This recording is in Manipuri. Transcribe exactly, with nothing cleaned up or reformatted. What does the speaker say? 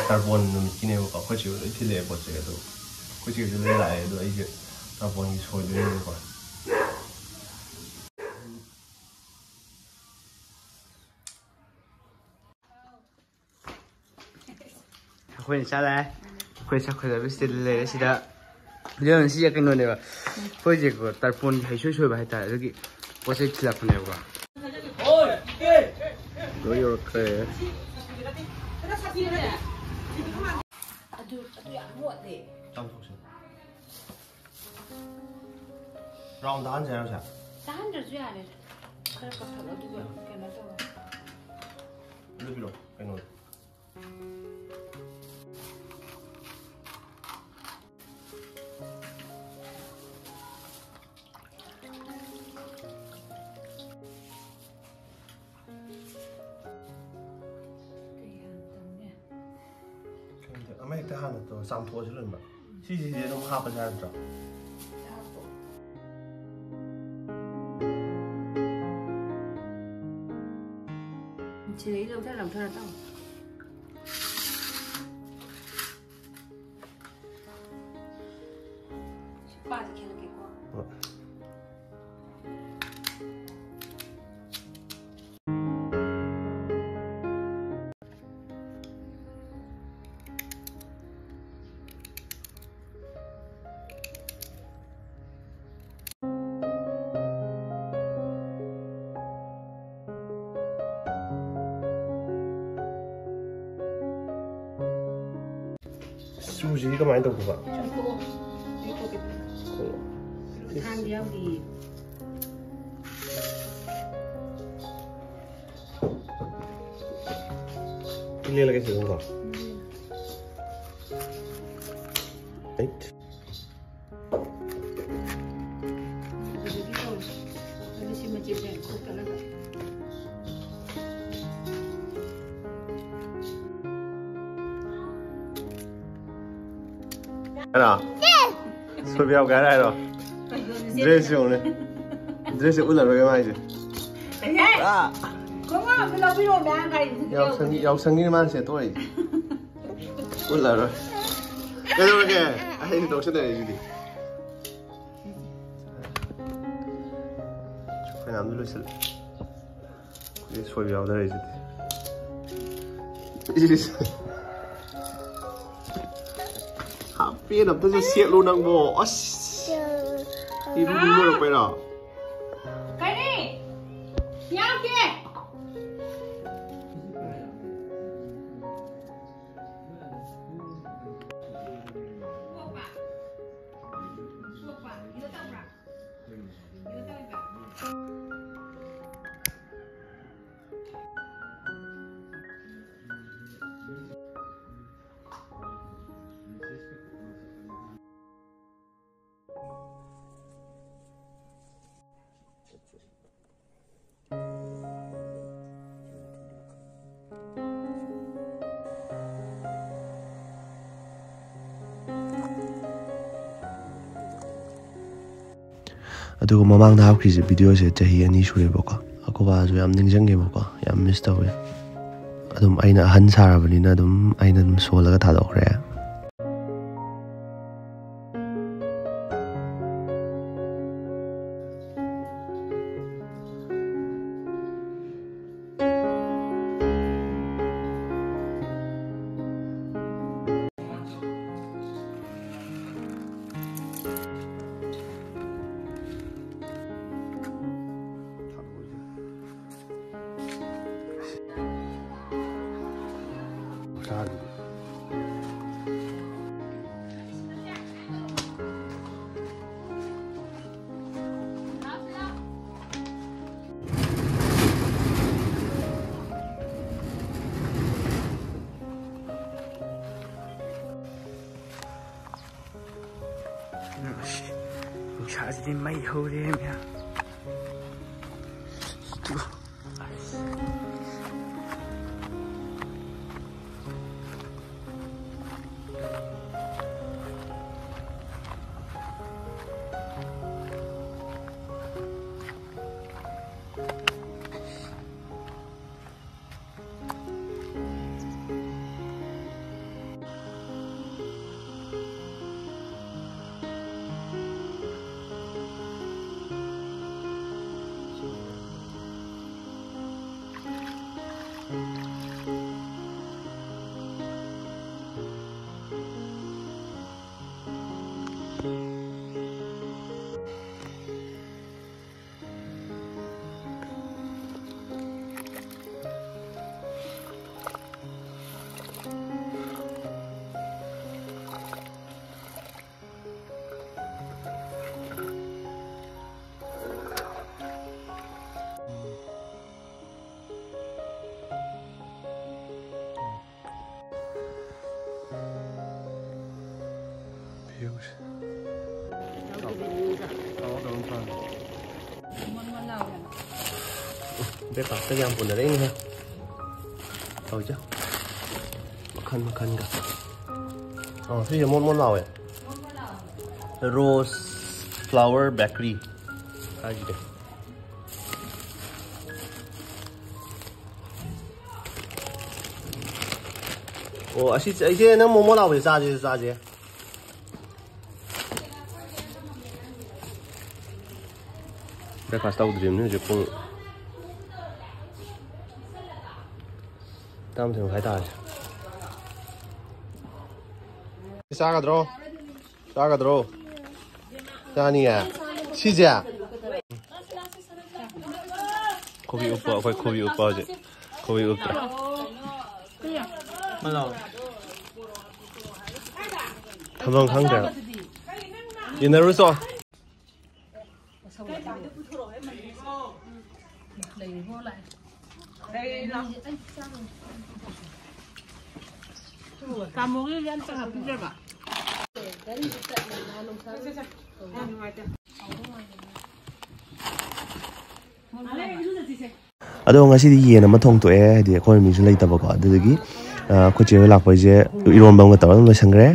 ꯇꯔꯄꯣꯟ ꯅꯨꯃꯤꯠꯀꯤꯅꯦꯕꯀꯣ꯫ ꯑꯩꯈꯣꯏ ꯆꯦ ꯂꯣꯏ ꯊꯤꯜꯂꯛꯑꯦ ꯄꯣꯠ ꯆꯩ꯫ ꯑꯗꯣ ꯑꯩꯈꯣꯏ ꯆꯦꯁꯨ ꯂꯣꯏ ꯂꯥꯛꯑꯦ꯫ ꯑꯗꯣ ꯑꯩꯁꯦ ꯇꯔꯄꯣꯟꯒꯤ ꯁꯣꯏꯗꯣꯏꯅꯦꯕꯀꯣ꯫ ꯑꯩꯈꯣꯏꯅ ꯆꯥꯔꯦ꯫ ꯑꯩꯈꯣꯏ ꯆꯥꯛ ꯈꯣꯏꯗꯕ ꯁꯤꯗ ꯂꯩꯔꯦ ꯁꯤꯗ꯫ ꯑꯗꯨꯅ ꯁꯤꯁꯦ ꯀꯩꯅꯣꯅꯦꯕ꯫ ꯑꯩꯈꯣꯏꯁꯦꯀꯣ ꯇꯔꯄꯣꯟꯒꯤ ꯍꯩꯁꯣꯏ ꯁꯣꯏꯕ ꯍꯥꯏꯇꯥꯔꯦ꯫ ꯑꯗꯨꯒꯤ ꯄꯣꯠ ꯆꯩ ꯊꯤꯜꯂꯛꯄꯅꯦꯕꯀꯣ꯫ ꯂꯣꯏ ꯌꯧꯔꯛꯈ꯭ꯔꯦ꯫ ꯑꯗꯨ ꯑꯗꯨ ꯌꯥꯝ ꯃꯣꯠꯂꯦ꯫ ꯆꯥꯝꯊꯣꯛꯁꯦ꯫ ꯔꯥꯎꯟ ꯇꯥꯍꯟꯁꯦ ꯍꯥꯏꯔꯣ ꯁꯦ? ꯇꯥꯍꯟꯗ꯭ꯔꯁꯨ ꯌꯥꯔꯦ꯫ ꯈꯔ ꯀꯛꯊꯠꯂꯣ ꯑꯗꯨꯒ ꯀꯩꯅꯣ ꯇꯧꯔꯣ꯫ ꯑꯗꯨ ꯄꯤꯔꯛꯑꯣ ꯀꯩꯅꯣꯗꯣ꯫ ꯈꯪꯗꯦ, ꯑꯃ ꯍꯦꯛꯇ ꯍꯥꯟꯅ ꯇꯧ, ꯆꯥꯝꯊꯣꯛꯑꯁꯤ ꯂꯣꯏꯅꯃꯛ꯫ ꯁꯤꯁꯤꯗꯤ ꯑꯗꯨꯝ ꯍꯥꯞꯄꯁꯦ ꯍꯥꯏꯕ ꯅꯠꯇ꯭ꯔꯣ? ꯁꯤꯗꯩ ꯂꯧꯊꯔ ꯂꯧꯊꯔ ꯇꯧ꯫ ꯁꯤ ꯄꯥꯁꯦ ꯈꯦꯠꯂꯛꯀꯦꯀꯣ꯫ ꯍꯣꯏ꯫ ꯆꯨꯁꯤꯗꯤ ꯀꯃꯥꯏꯅ ꯇꯧꯗꯣꯏꯕ? ꯆꯨꯝꯊꯣꯛꯑꯣ꯫ ꯂꯩꯊꯣꯛꯀꯦ꯫ ꯑꯣ꯫ ꯊꯥꯡꯗꯤ ꯌꯥꯎꯗꯤꯌꯦ꯫ ꯂꯦꯜꯂꯒꯦ ꯁꯤ ꯑꯗꯨꯝꯀꯣ꯫ ꯎꯝ꯫ ꯑꯩꯠ꯫ ꯑꯗꯨꯗꯒꯤ ꯇꯧꯔꯣ꯫ ꯑꯗꯨ ꯁꯤ ꯃꯆꯦꯠꯁꯦ ꯈꯣꯛꯇꯠꯂꯒ꯫ ꯀꯅꯥ? ꯁꯣꯏꯕ ꯌꯥꯎꯒꯦ ꯍꯥꯏꯔꯣ? ꯗ꯭ꯔꯦꯁ ꯌꯦꯡꯉꯨꯅꯦ꯫ ꯗ꯭ꯔꯦꯁꯁꯦ ꯎꯠꯂꯔꯣꯏꯒꯦ ꯃꯥꯏꯁꯦ꯫ ꯑꯥ! ꯈꯣꯡꯒ꯭ꯔꯥꯎ ꯑꯝꯇ ꯂꯧꯕꯤꯔꯣ, ꯃꯌꯥꯝ ꯀꯔꯤ ꯌꯥꯎꯁꯪ-, ꯌꯥꯎꯁꯪꯒꯤ ꯃꯥꯅ ꯁꯦꯠꯇꯣꯛꯏ꯫ ꯎꯠꯂꯔꯣꯏ꯫ ꯀꯩꯗꯧꯔꯒꯦ? ꯑꯩ ꯅꯣꯛꯁꯟꯅꯔꯤꯁꯤꯗꯤ꯫ ꯐꯅꯌꯥꯝꯗꯤ ꯂꯣꯏꯁꯤꯜꯂꯦ꯫ ꯑꯩ ꯁꯣꯏꯕ ꯌꯥꯎꯗꯔꯦ ꯁꯤꯗꯤ꯫ ꯏꯁ꯫ ꯍꯥꯞ ꯄꯦꯟ ꯑꯝꯇꯁꯨ ꯁꯦꯠꯂꯨ ꯅꯪꯕꯣ꯫ ꯑꯁ꯫ ꯏꯔꯨ ꯂꯨ ꯂꯣꯏꯔꯛꯄꯩꯔꯣ? ꯀꯔꯤ? ꯌꯥꯎꯗꯦ꯫ ꯑꯗꯨꯒ ꯃꯃꯥꯡꯗ ꯍꯥꯞꯈ꯭ꯔꯤꯁꯦ, ꯚꯤꯗꯤꯑꯣꯁꯦ ꯆꯍꯤ ꯑꯅꯤ ꯁꯨꯔꯦꯕꯀꯣ꯫ ꯑꯩꯈꯣꯏ ꯕꯥꯁꯨ ꯌꯥꯝ ꯅꯤꯡꯁꯤꯡꯉꯦꯕꯀꯣ, ꯌꯥꯝ ꯃꯤꯁ ꯇꯧꯋꯦ꯫ ꯑꯗꯨꯝ ꯑꯩꯅ ꯑꯍꯟ ꯁꯥꯔꯕꯅꯤꯅ ꯑꯗꯨꯝ ꯑꯩꯅ ꯑꯗꯨꯝ ꯁꯣꯜꯂꯒ ꯊꯥꯗꯣꯛꯈ꯭ꯔꯦ꯫ ꯑꯁ, ꯅꯨꯡꯁꯥꯁꯤꯗꯤ ꯃꯩ ꯍꯧꯔꯦ ꯃꯌꯥꯝ꯫ ꯕ꯭ꯔꯦꯛꯐꯥꯁꯇ ꯌꯥꯝ ꯄꯨꯅꯔꯛꯏꯅꯦ꯫ ꯇꯧꯔꯤꯁꯦ ꯃꯈꯟ ꯃꯈꯟꯒ꯫ ꯑꯥ, ꯁꯤꯁꯦ ꯃꯣꯟ ꯃꯣꯟ ꯂꯥꯎꯋꯦ꯫ ꯔꯣꯁ ꯐ꯭ꯂꯥꯋꯔ ꯕꯦꯀꯔꯤ ꯍꯥꯏꯁꯤꯗꯤ꯫ ꯑꯣ, ꯑꯁꯤ ꯑꯩꯁꯦ ꯅꯪ ꯃꯣꯃꯣ ꯂꯥꯎꯕꯁꯦ ꯆꯥꯁꯦ ꯆꯥꯁꯦ꯫ ꯕ꯭ꯔꯦꯛꯐꯥꯁ ꯇꯧꯗ꯭ꯔꯤꯕꯅꯤ ꯍꯧꯖꯤꯛ ꯄꯨꯡ ꯇꯔꯥꯃꯥꯊꯣꯏ ꯃꯈꯥꯏ ꯇꯥꯔꯦ꯫ ꯆꯥꯒꯗ꯭ꯔꯣ? ꯆꯥꯒꯗ꯭ꯔꯣ? ꯆꯥꯅꯤꯌꯦ꯫ ꯁꯤꯁꯦ? ꯈꯣꯕꯤ ꯎꯞꯄ, ꯑꯩꯈꯣꯏ ꯈꯣꯕꯤ ꯎꯞꯄ ꯍꯧꯖꯤꯛ꯫ ꯈꯣꯕꯤ ꯎꯞꯇ꯭ꯔꯥ? ꯊꯝꯐꯝ ꯈꯪꯗ꯭ꯔꯦꯕ꯫ ꯌꯦꯟꯅꯔꯨꯆꯣ꯫ ꯇꯥꯃꯣꯒꯤ ꯌꯥꯝ ꯆꯪꯉꯛꯄꯤꯗ꯭ꯔꯕ? ꯑꯗꯣ ꯉꯁꯤꯗꯤ ꯌꯦꯟ ꯑꯃ ꯊꯣꯡꯊꯣꯛꯑꯦ, ꯍꯥꯏꯗꯤ ꯑꯩꯈꯣꯏ ꯃꯤꯁꯨ ꯂꯩꯇꯕꯀꯣ, ꯑꯗꯨꯗꯒꯤ ꯑ, ꯑꯩꯈꯣꯏ ꯆꯦ ꯍꯣꯏ ꯂꯥꯛꯄꯩꯁꯦ ꯏꯔꯣꯟꯕ ꯑꯃꯒ ꯇꯧꯔꯒ ꯑꯗꯨꯝ ꯂꯣꯏꯁꯟꯈ꯭ꯔꯦ꯫